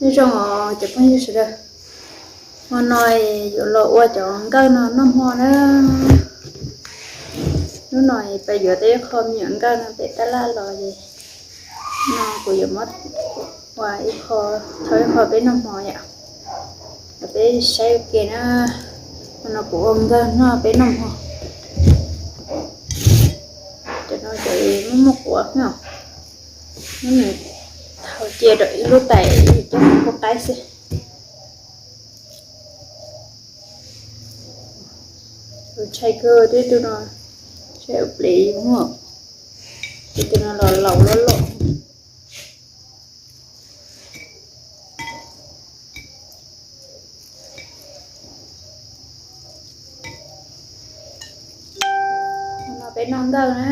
Nyob zoo os cov phooj ywg sawv daws, hmo no yuav los ua cov nkawj no noj hmo na. Hnub no peb yuav tau ib qho me nyuam nkawj no pem tab laj los es no kuv yuav muab ua ib qho, tho ib qho peb noj hmo yom. Los peb saib ua ke na. Hmo no kuv ua nkawj no peb noj hmo. Cov no ces muaj muaj quav no, muab nws thau cia rau ib lub tais coj mus pub qaib xwb. Ntshai kawg, twb tus no ntshai ua plev muaj, twb tus no los laus loj loj. No peb noj nkawj na.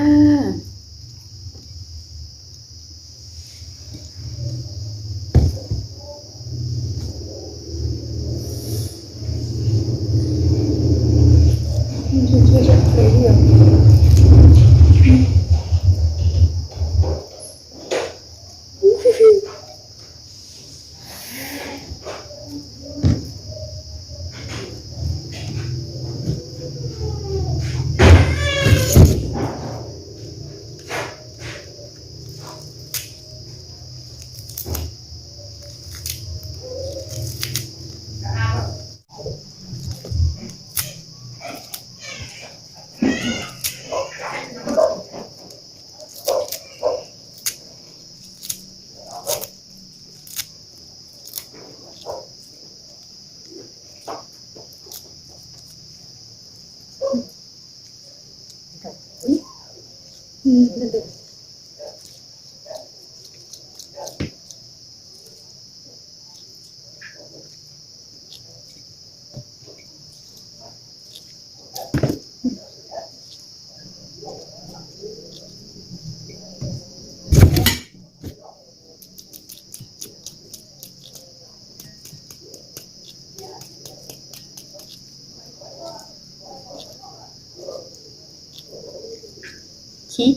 Chim.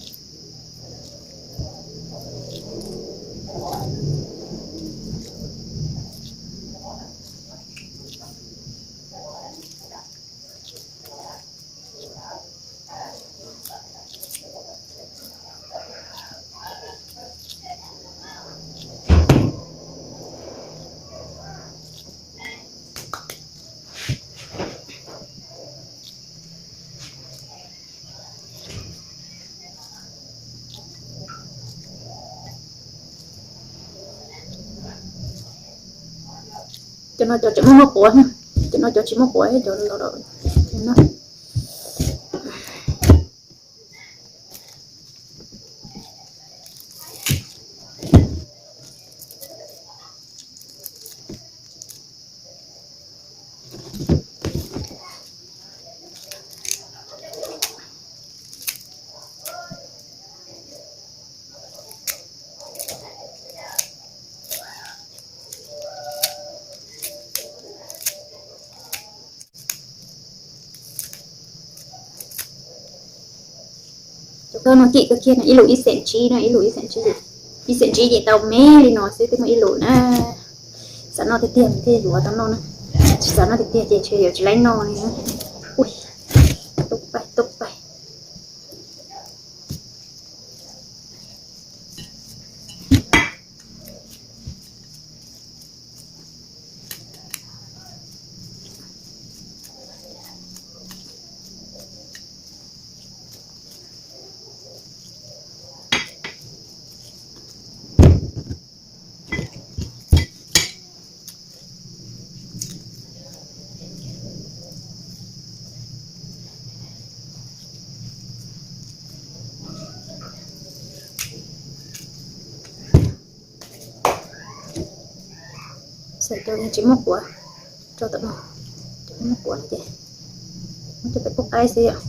Cov no cov tseem muaj muaj quav, cov no cov tsis muaj quav, cov los no. Cov kawg no kim kawg kiag no, ib lus ib xees tsib no, ib lus ib xees tsib, ib xees tsib ces tau me li no xwb, twb muaj ib lus na. Xav noj tiag tiag thiaj yuav tau noj na, tsis xav noj tiag tiag ces yuav tsis laib noj li na. Ui, tub paig tub paig. Tsis muaj quav, tso tam no, tsis muaj quav no ces muab coj pem pub qaib xwb yom.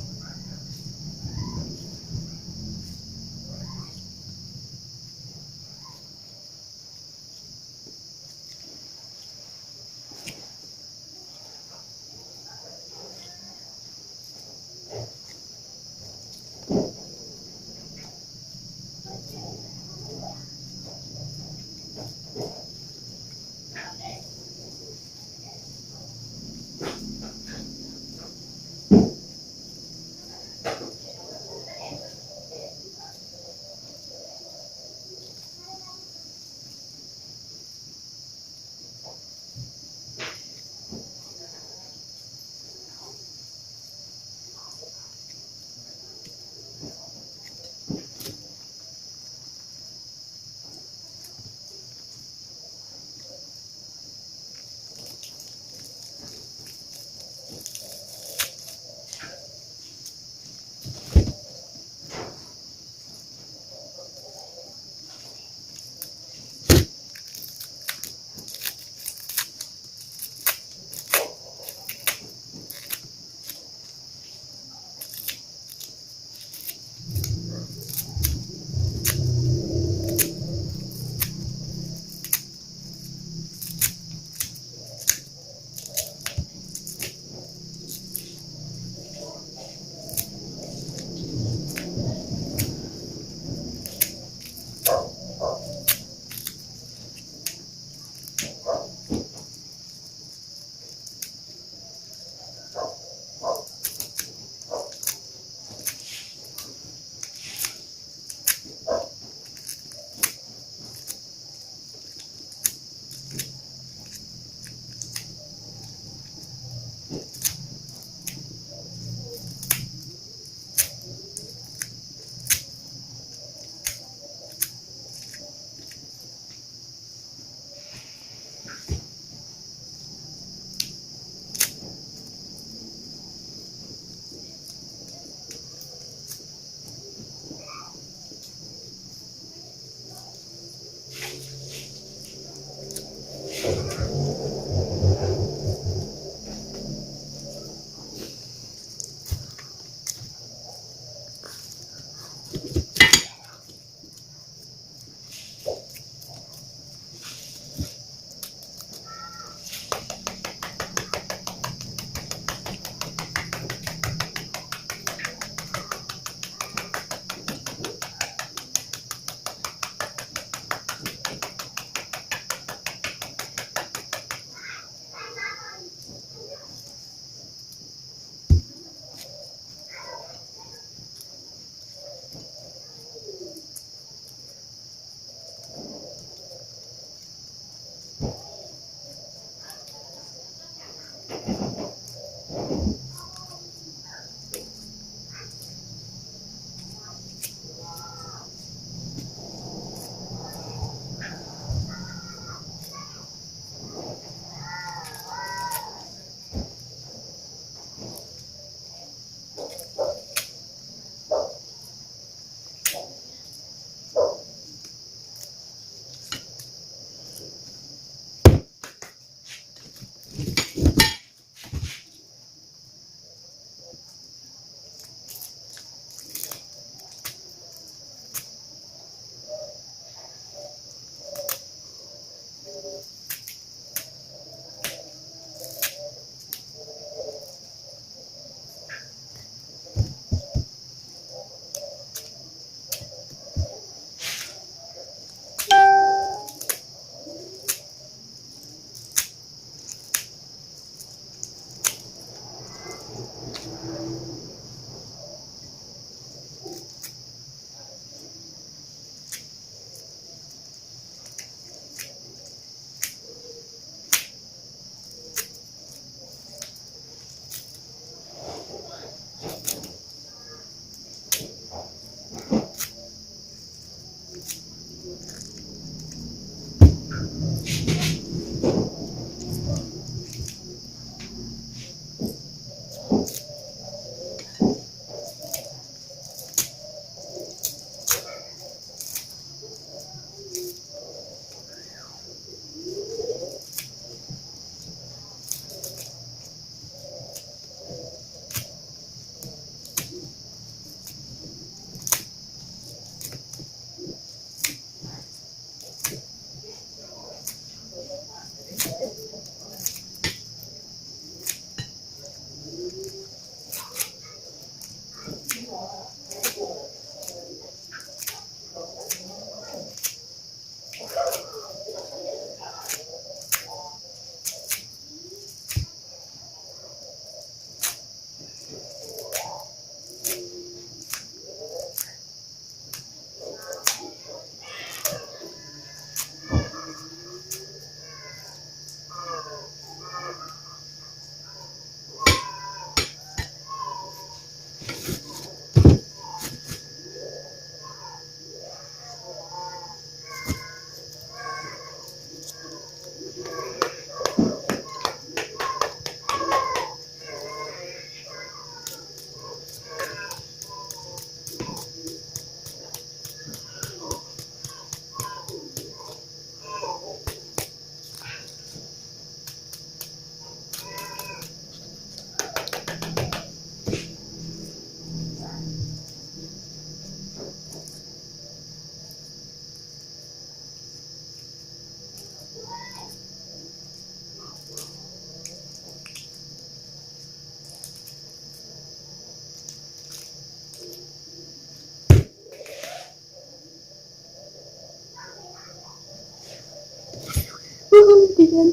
Xam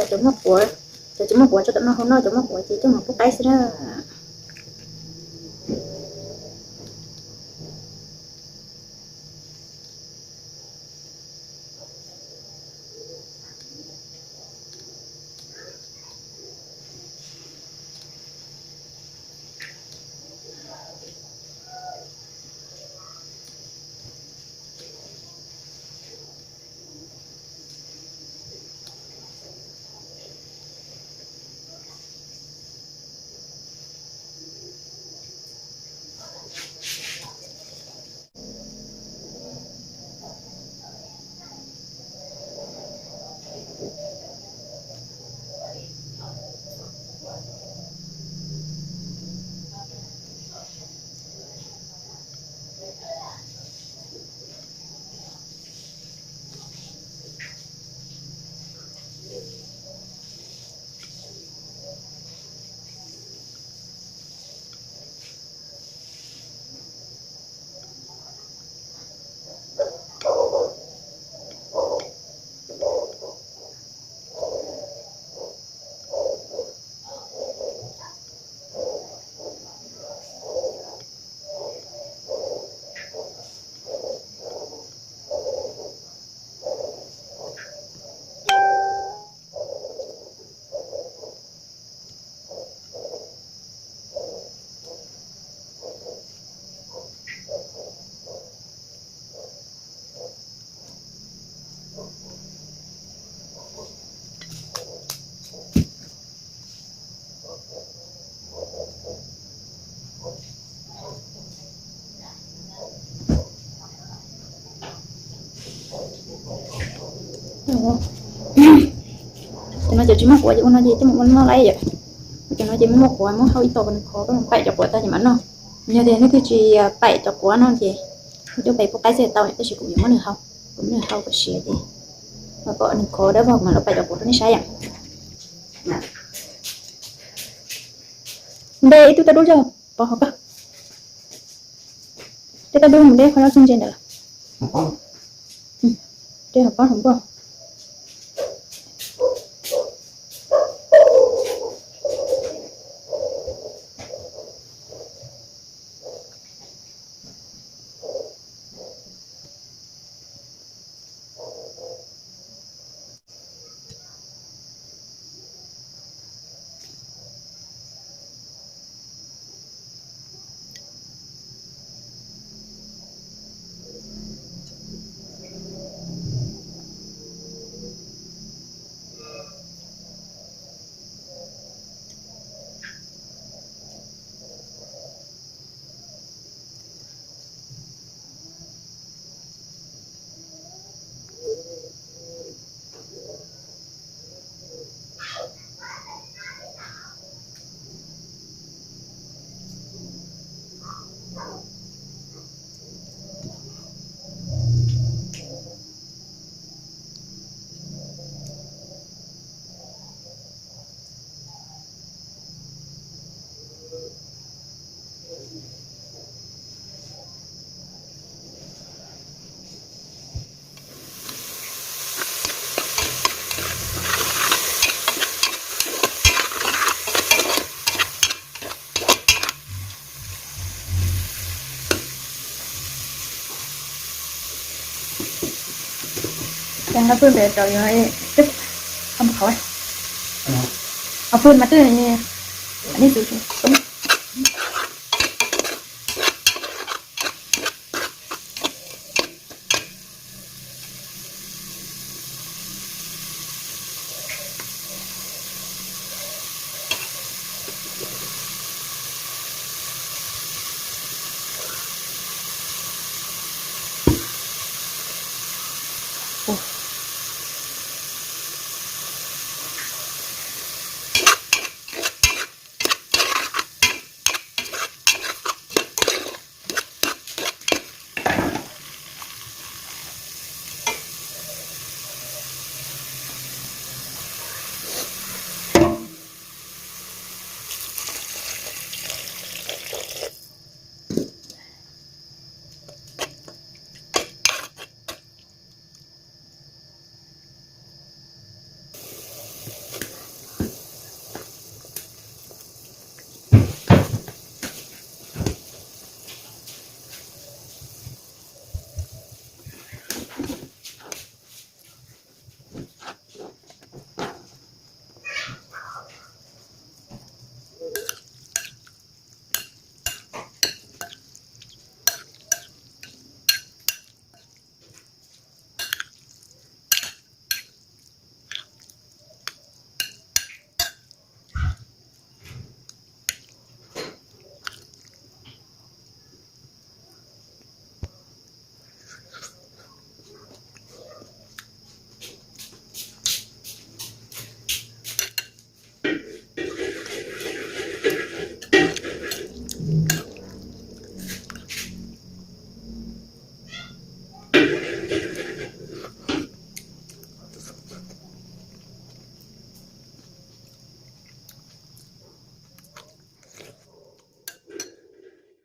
cov muaj quav, cov tsis muaj quav tso tom no, hauv no cov muaj quav ces coj mus pub qaib xwb na. Cov no cov tsis muaj quav ces ua no ces coj mus ua noj lawm yom. Cov no ces muaj muaj quav muab hau ib tog kom nws khov, koj mus paim cov quav tag ces mam noj. Yog tias nej twb tsis paim cov quav no ces nej coj mus pub qaib xwb tau, tab sis kuv yuav muab nws hau, kuv muab nws hau kom siav ces kom nws khov dawb vog mam los paim cov quav rau nej saib yom. Nte ib tug tau dub zog pov hauv koj. Dej tau dub mus dej qhov loj txog ntse ntawd lawm. Dej hauv pob hauv nkuaj. Nqa pw pem rau yog twb qhov qhov qhov pw mas twb nej xu xoob